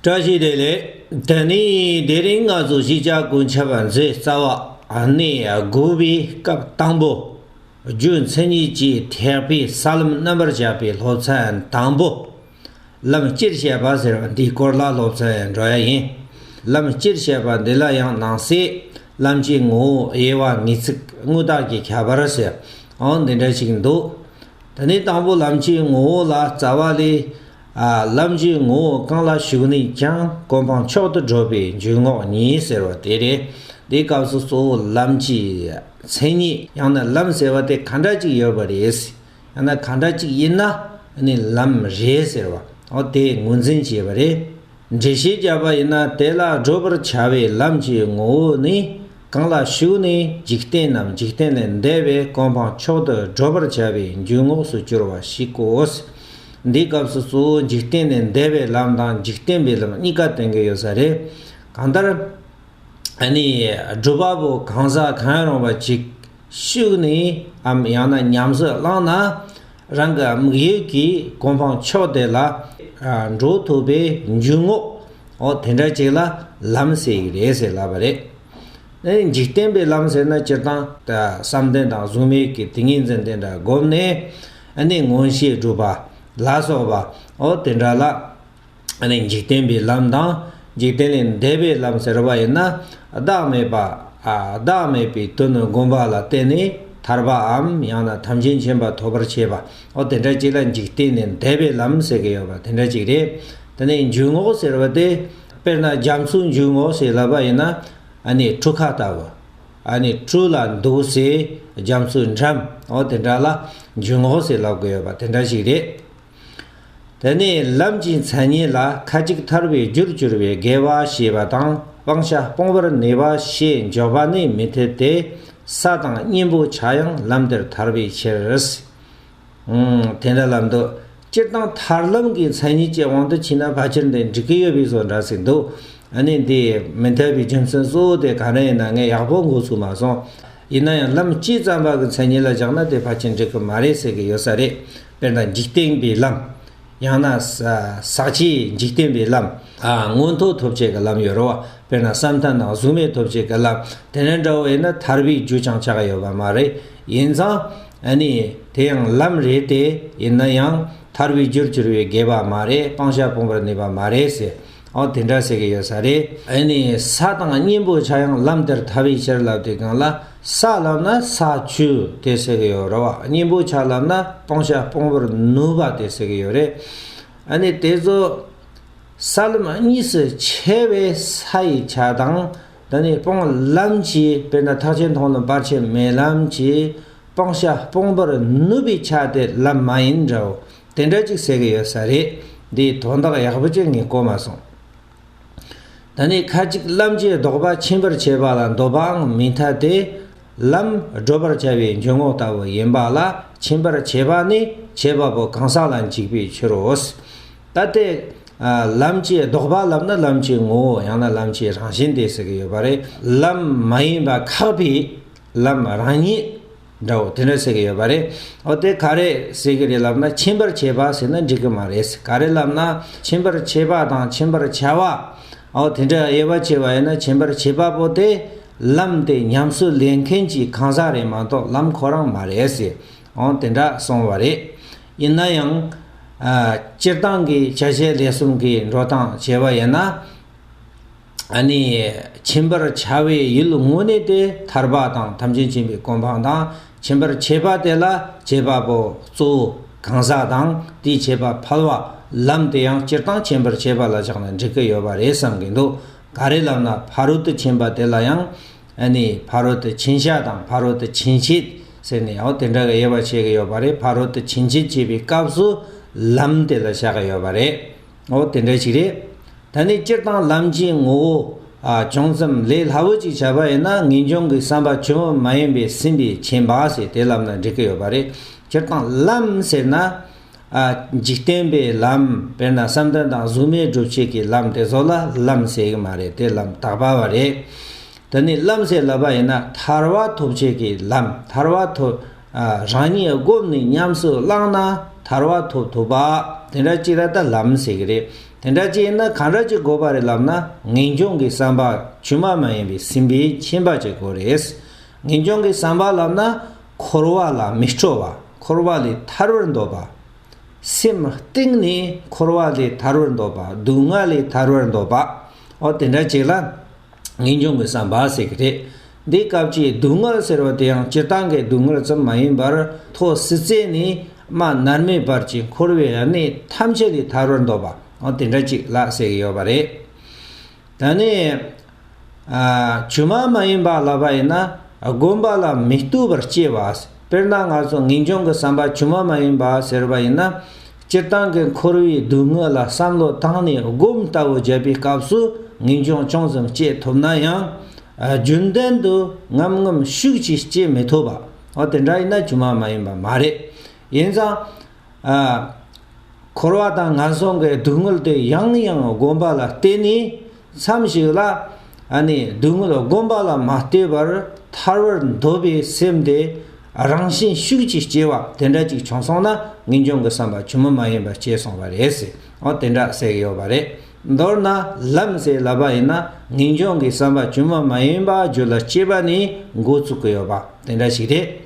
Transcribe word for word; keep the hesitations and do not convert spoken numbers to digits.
བཀྲ་ཤིས་བདེ་ལེགས། དེ་ནས་དེ་རིང་ང་ཚོ་གཞིས་ཆགས་ཀུན་ཁྱབ་མཛོད་རྩ་བ་ནས་དགུ་པའི་སྐབས་དང་པོ། རྒྱུ་མཚན་ཉིད་ཀྱི་ཐེག་པའི་ས་ལམ་རྣམ་པར་དཔྱད་པའི་སློབ་ཚན་དང་པོ། ལམ་སྤྱིར་བཤད་པ་ཟེར་བ་འདིའི་སྐོར་ལ་སློབ་ཚན་འགྲོ་ཡ་ཡིན། ལམ་སྤྱིར་བཤད་པ་འདི་ལ་ཡང་ནང་གསེས་ལམ་གྱི་ངོ་བོ་དབྱེ་བ་ངེས་ཚིག་དངོས་བཏགས་ཀྱི་ཁྱད་པར་ཟེར། འོ་འདི་འདྲ་ཞིག་འདུག་དེ་ནས་དང་པོ་ལམ་གྱི་ངོ་བོ་ལ་རྩ་བ་ལས། ཨ། ལམ་གྱི་ངོ་བོ་གང་ལ་ཞུགས་ནས་ཀྱང་གོ་འཕང་མཆོག་ཏུ་བགྲོད་པའི་འཇུག་ངོགས་ཉིད་ཟེར་བ་དེ་རེད། འདིའི་སྐབས་སུ་གཙོ་བོ་ལམ་གྱི་མཚན་ཉིད་ཡང་ན་ལམ་ཟེར་བ་དེ་ག་འདྲ་ཅིག་ཡོད་པ་རེད། ཡང་ན་ག་འདྲ་ཅིག་ཡིན་ན་ནི་ལམ་རེད་ཟེར་བ། འོ་དེ་ངོས་འཛིན་བྱས་པ་རེད། འགྲེལ་བཤད་བརྒྱབ་པ་ཡིན་ན། དེ་ལ་བགྲོད་པར་བྱ་བའི་ལམ་གྱི་ངོ་བོ་ནི། གང་ལ་ཞུགས་ནས་འཇིག་རྟེན་ནམ་འཇིག་རྟེན་ལས་འདས་པའི་གོ་འཕང་མཆོག་ཏུ་བགྲོད་པར་བྱ་བའི་འཇུག་ངོགས་སུ་གྱུར་པ་ཞིག་གོ། འདིའི་སྐབས་སུ་གཙོ་བོ་འཇིག་རྟེན་ལས་འདས་པའི་ལམ་དང་འཇིག་རྟེན་པའི་ལམ་གཉིས་ཀ་སྟོན་གྱི་ཡོད་ས་རེད། གང་ལྟར། ཨ་ནི་སྒྲུབ་པ་པོ་གང་ཟག་གང་རུང་བ་ཅིག་ཞུགས་ནས་འམ་ཡང་ན་ཉམས་སུ་བླངས་ན། རང་གི་དམིགས་ཡུལ་གྱི་གོ་འཕང་མཆོག་དེ་ལ་འགྲོ་ཐུབ་པའི་འཇུག་ངོགས། འོ་དེ་འདྲ་ཅིག་ལ་ལམ་ཟེར་གྱི་རེད་ཟེར་ལབ་པ་རེད། ཨ་ནི་འཇིག་རྟེན་པའི་ལམ་ཟེར་ན་སྤྱིར་བཏང་ད་བསམ་གཏན་དང་གཟུགས་མེད་ཀྱི་ཏིང་ངེ་འཛིན་དེ་འདྲ་བསྒོམས་ནས། ཨ་ནི་མངོན་ཤེས་སྒྲུབ་པ་ལ་སོགས་པ། འོ་དེ་འདྲ་ལ། ཨ་ནི་འཇིག་རྟེན་པའི་ལམ་དང་འཇིག་རྟེན་ལས་འདས་པའི་ལམ་ཟེར་བ་ཡིན་ན། བདག་མེད་པ། ཨ། བདག་མེད་པའི་དོན་བསྒོམ་པ་ལ་བརྟེན་ནས་ཐར་པའམ་ཡང་ན་ཐམས་ཅད་མཁྱེན་པ་ཐོབ་པར་བྱེད་པ། འོ་དེ་འདྲ་ཅིག་ལ་འཇིག་རྟེན་ལས་འདས་པའི་ལམ་ཟེར་གྱི་ཡོད་པ་དེ་འདྲ་ཅིག་རེད། དེ་ནས་འཇུག་ངོགས་ཟེར་བ་དེ། དཔེར་ན་རྒྱ་མཚོའི་འཇུག་ངོགས་ཞེས་ལབ་པ་ཡིན་ན། ཨ་ནི་གྲུ་ཁ་ལྟ་བུ། ཨ་ནི་གྲུ་ལ་འདུག་སའི་རྒྱ་མཚོའི་འགྲམ། འོ་དེ་འདྲ་ལ་འཇུག་ངོགས་ཞེས་ལབ་ཀྱི་ཡོད་པ་དེ་འདྲ་ཞིག་རེད། དེ་ནས་ལམ་གྱི་མཚན་ཉིད་ལ་ཁ་ཅིག་ཐར་པའི་རྒྱུར་གྱུར་པའི་དགེ་བ་ཞེས་པ་དང་སྤང་བྱ་སྤོང་བར་ནུས་པ་ཞེས་འཇོག་པ་ནི་མི་འཐད་དེ། ས་དང་གཉེན་པོ་ཆ་ཡང་ལམ་དེར་ཐར་པའི་ཕྱིར། ཨང་། དེ་འདྲ་ལབ་འདུག་སྤྱིར་བཏང་ཐར་ལམ་གྱི་མཚན་ཉིད་ཀྱི་དབང་དུ་ཕྱིན་ན་ཕལ་ཆེར་འདི་འགྲིག་གི་ཡོད་པའི་བཟོ་འདྲ་ཞིག་འདུག་ཨ་ནི་འདི་མི་འཐད་པའི་རྒྱུ་མཚན་གཙོ་བོ་དེ་ག་རེ་ཡིན་ན་ངས་ཡག་པོ་མགོ་ཚོས་མ་སོང་། ཡིན་ན་ཡང་ལམ་སྤྱི་ཙམ་པ་གི་མཚན་ཉིད་ལ་བཞག་ན་དེ་ཕལ་ཆེར་འགྲིག་གི་མ་རེད་ཟེར་གི་ཡོད་ས་རེད། དཔེར་ན་འཇིག་རྟེན་པའི་ལམ། ཡང་ན་ས་ས་བཅད་འཇིག་རྟེན་པའི་ལམ། ཨ། མངོན་མཐོ་ཐོབ་བྱེད་ཀྱི་ལམ་ཡོད་རེད་བ། དཔེར་ན་བསམ་གཏན་དང་གཟུགས་མེད་ཐོབ་བྱེད་ཀྱི་ལམ། དེ་འདྲ་འདྲ་བོ་ཡིན་ན་ཐར་པའི་རྒྱུ་ཅང་ཆགས་ཀྱི་ཡོད་པ་མ་རེད། ཡིན་ཙང་ཨ་ནི་དེ་ཡང་ལམ་རེད་དེ། ཡིན་ན་ཡང་ཐར་པའི་རྒྱུར་གྱུར་པའི་དགེ་བ་མ་རེད། སྤང་བྱ་སྤོང་བར་ནུས་པ་མ་རེད་ཟེར། འོ་དེ་འདྲ་ཟེར་གྱི་ཡོད་ས་རེད། ཨ་ནི་ས་དང་གཉེན་པོ་ཆ་ཡང་ལམ་དེར་ཐར་པའི་ཕྱིར་ལབ་དུས་སྒང་ལ། ས་ལབ་ན་ས་བཅུ་དེ་ཟེར་གྱི་ཡོད་རེད་བ། གཉེན་པོ་ཆ་ལབ་ན་སྤང་བྱ་སྤོང་བར་ནུས་པ་དེ་ཟེར་གྱི་ཡོད་རེད། ཨ་ནི་དེ་ཚོ་ས་ལམ་གཉིས་སུ་ཕྱེ་བའི་ས་ཡི་ཆ་དང་། ད་ནི་སྤང་ལམ་གྱི། དཔེར་ན་ཐེག་ཆེན་མཐོང་ལམ་བར་ཆད་མེད་ལམ་གྱི་སྤང་བྱ་སྤོང་བར་ནུས་པའི་ཆ་དེ་ལམ་མ་ཡིན་འདྲ་བོ་དེ་འདྲ་ཅིག་ཟེར་གྱི་ཡོད་ས་རེད། འདིའི་དོན་དག་ཡག་པོ་ཅིག་ངས་གོ་མ་སོང་། ད་ནི་ཁ་ཅིག་ལམ་གྱི་ལྡོག་པ་ཕྱིན་པར་བྱེད་པ་ལ་འདོད་པའང་མི་འཐད་དེ། ལམ་བགྲོད་པར་བྱ་བའི་འཇུག་ངོགས་ལྟ་བུ་ཡིན་པ་ལ་ཕྱིན་པར་བྱེད་པ་ནི་བྱེད་པ་པོ་གང་ཟག་ལ་འཇིགས་པའི་ཕྱིར་རོ། ད་དེ་ལམ་གྱི་ལྡོག་པ་ལབ་ན་ལམ་གྱི་ངོ་བོ་ཡང་ན་ལམ་གྱི་རང་བཞིན་དེ་ཟེར་གྱི་ཡོད་པ་རེད། ལམ་མ་ཡིན་པ་ཁག་པའི་ལམ་རང་ཉིད་འདྲ་བོ་དེ་འདྲ་ཟེར་གྱི་ཡོད་པ་རེད། འོ་དེ་ག་རེ་ཟེར་གྱི་རེད་ལབ་ན། ཕྱིན་པར་བྱེད་པ་ཟེར་ན་འགྲིག་གི་མ་རེད། ག་རེ་ལབ་ན་ཕྱིན་པར་བྱེད་པ་དང་ཕྱིན་པར་བྱ་བ། འོ་དེ་འདྲ་དབྱེ་བ་ཕྱེ་བ་ཡིན་ན་ཕྱིན་པར་བྱེད་པ་པོ་དེ་ལམ་དེ་ཉམས་སུ་ལེན་མཁན་གྱི་གང་ཟག་རེད་མ་གཏོགས་ལམ་ཁོ་རང་མ་རེད་ཟེར། འོ་དེ་འདྲ་གསུངས་པ་རེད། ཡིན་ན་ཡང་། ཨ། སྤྱིར་བཏང་གི་ཆ་ཤས་ལས་གསུམ་གྱི་འགྲོ་སྟངས་བྱས་པ་ཡིན་ན། ཨ་ནི་ཕྱིན་པར་བྱ་བའི་ཡུལ་དངོས་གནས་དེ་ཐར་པ་དང་ཐམས་ཅད་མཁྱེན་པའི་གོ་འཕང་དང་། ཕྱིན་པར་བྱེད་པ་དེ་ལ་བྱེད་པ་པོ་གཙོ་བོ་གང་ཟག་དང་དེའི་བྱེད་པ་ཕལ་བ། ལམ་དེ་ཡང་སྤྱིར་བཏང་ཕྱིན་པར་བྱེད་པ་ལ་བཞག་ན་འགྲིག་གི་ཡོད་པ་རེད་བསམ་གྱི་འདུག་ག་རེ་ལབ་ན་ཕ་རོལ་ཏུ་ཕྱིན་པ་དེ་ལ་ཡང་། ཨ་ནི་ཕ་རོལ་ཏུ་ཕྱིན་བྱ་དང་ཕ་རོལ་ཏུ་ཕྱིན་བྱེད་ཟེར་ནས། འོ་དེ་འདྲ་གི་དབྱེ་བ་ཕྱེ་གི་ཡོད་པ་རེད། ཕ་རོལ་ཏུ་ཕྱིན་བྱེད་ཅེས་པའི་སྐབས་སུ་ལམ་དེ་ལ་བཞག་གི་ཡོད་པ་རེད། འོ་དེ་འདྲ་ཞིག་རེད། ད་ནི་སྤྱིར་བཏང་ལམ་གྱི་ངོ་བོ། ཨ། ཅུང་ཙམ་ལས་སླ་བོ་ཅིག་བྱ་བ་ཡིན་ན། ངེས་འབྱུང་གི་བསམ་པ་ཆེན་པོ་མ་ཡིན་པས་ཟིན་པས་ཁྱེར་བ་ཟེར་དེ་ལབ་ན་འགྲིག་གི་ཡོད་པ་རེད། སྤྱིར་བཏང་ལམ་ཟེར་ན། ཨ། འཇིག་རྟེན་པའི་ལམ། དཔེར་ན་བསམ་གཏན་དང་གཟུགས་མེད་སྒྲུབ་བྱེད་ཀྱི་ལམ་དེ་ཚོ་ལ་ལམ་ཟེར་གི་མ་རེད། དེ་ལམ་དག་པ་བ་རེད། དེ་ནི་ལམ་ཟེར་ལབ་པ་ཡིན་ན་ཐར་པ་ཐོབ་བྱེད་ཀྱི་ལམ། ཐར་པ་ཐོབ། ཨ། རང་ཉིད་བསྒོམས་ནས་ཉམས་སུ་བླངས་ན་ཐར་པ་ཐོབ་ཐུབ་པ་དེ་འདྲ་ཅིག་ལ་ད་ལམ་ཟེར་གི་རེད། དེ་འདྲ་ཅིག་ཡིན་ན་གང་འདྲ་ཅིག་དགོས་པ་རེད་ལབ་ན། ངེས་འབྱུང་གི་བསམ་པ་བཅོས་མ་མ་ཡིན་པའི་སེམས་པའི་མཁྱེན་པ་ཅིག་དགོས་རེད། ངེས་འབྱུང་གི་བསམ་པ་ལབ་ན་འཁོར་བ་ལ་མི་སྤྲོ་བ། འཁོར་བ་ལས་ཐར་བར་འདོད་པ། སེམས་གཏིང་ནས་འཁོར་བ་ལས་ཐར་བར་འདོད་པ། སྡུག་བསྔལ་ལས་ཐར་བར་འདོད་པ། འོ་དེ་འདྲ་ཅིག་ལ་ངེས་འབྱུང་གི་བསམ་པ་ཟེར་གི་རེད། འདི་སྐབས་ཀྱི་སྡུག་བསྔལ་ཟེར་བ་དེ་ཡང་སྤྱིར་བཏང་གི་སྡུག་བསྔལ་ཙམ་མ་ཡིན་པར། ཐོག་སྲིད་རྩེ་ནས་སྨད་མནར་མེད་བར་གྱི་འཁོར་བའི་གནས་ཐམས་ཅད་ལས་ཐར་བར་འདོད་པ། འོ་དེ་འདྲ་ཅིག་ལ་ཟེར་གི་ཡོད་པ་རེད། ད་ནི་ཨ་བཅོས་མ་མ་ཡིན་པ་ལབ་པ་ཡིན་ན། སྒོམ་པ་ལ་མི་ལྟོས་པར་སྐྱེ་བ། དཔེར་ན་ང་ཚོ་ངེས་འབྱུང་གི་བསམ་པ་བཅོས་མ་མ་ཡིན་པ་ཟེར་བ་ཡིན་ན། སྤྱིར་བཏང་གི་འཁོར་བའི་སྡུག་བསྔལ་ལ་བསམ་བློ་བཏང་ནས་སྒོམ་ལྟ་བུ་བརྒྱབ་པའི་སྐབས་སུ་ངེས་འབྱུང་ཅུང་ཙམ་སྐྱེ་ཐུབ་ན་ཡང་། ཨ་རྒྱུན་ལྡན་དུ་ངམ་ངམ་ཤུགས་ཀྱིས་སྐྱེ་མི་ཐུབ་པ། འོ་དེ་འདྲ་ཡིན་ན་བཅོས་མ་མ་ཡིན་པ་མ་རེད། ཡིན་ཙང་། ཨ། འཁོར་བ་དང་ངན་སོང་གི་སྡུག་བསྔལ་དེ་ཡང་ཡང་སྒོམ་པ་ལ་བརྟེན་ནས། མཚམས་ཤིག་ལ་ཨ་ནི་སྡུག་བསྔལ་སྒོམ་པ་ལ་མ་ལྟོས་པར་ཐར་བར་འདོད་པའི་སེམས་དེ་རང་བཞིན་ཤུགས་ཀྱིས་སྐྱེ་བ་དེ་འདྲ་ཅིག་བྱུང་སོང་ན། ངེས་འབྱུང་གི་བསམ་པ་བཅོས་མ་མ་ཡིན་པ་སྐྱེས་སོང་བ་རེད་ཟེར། འོ་དེ་འདྲ་ཟེར་གི་ཡོད་པ་རེད། མདོར་ན་ལམ་ཟེར་ལབ་པ་ཡིན་ན། ངེས་འབྱུང་གི་བསམ་པ་བཅོས་མ་མ་ཡིན་པ་རྒྱུད་ལ་སྐྱེས་པ་ནས་འགོ་བཙུགས་ཀྱི་ཡོད་པ་དེ་འདྲ་ཞིག་རེད།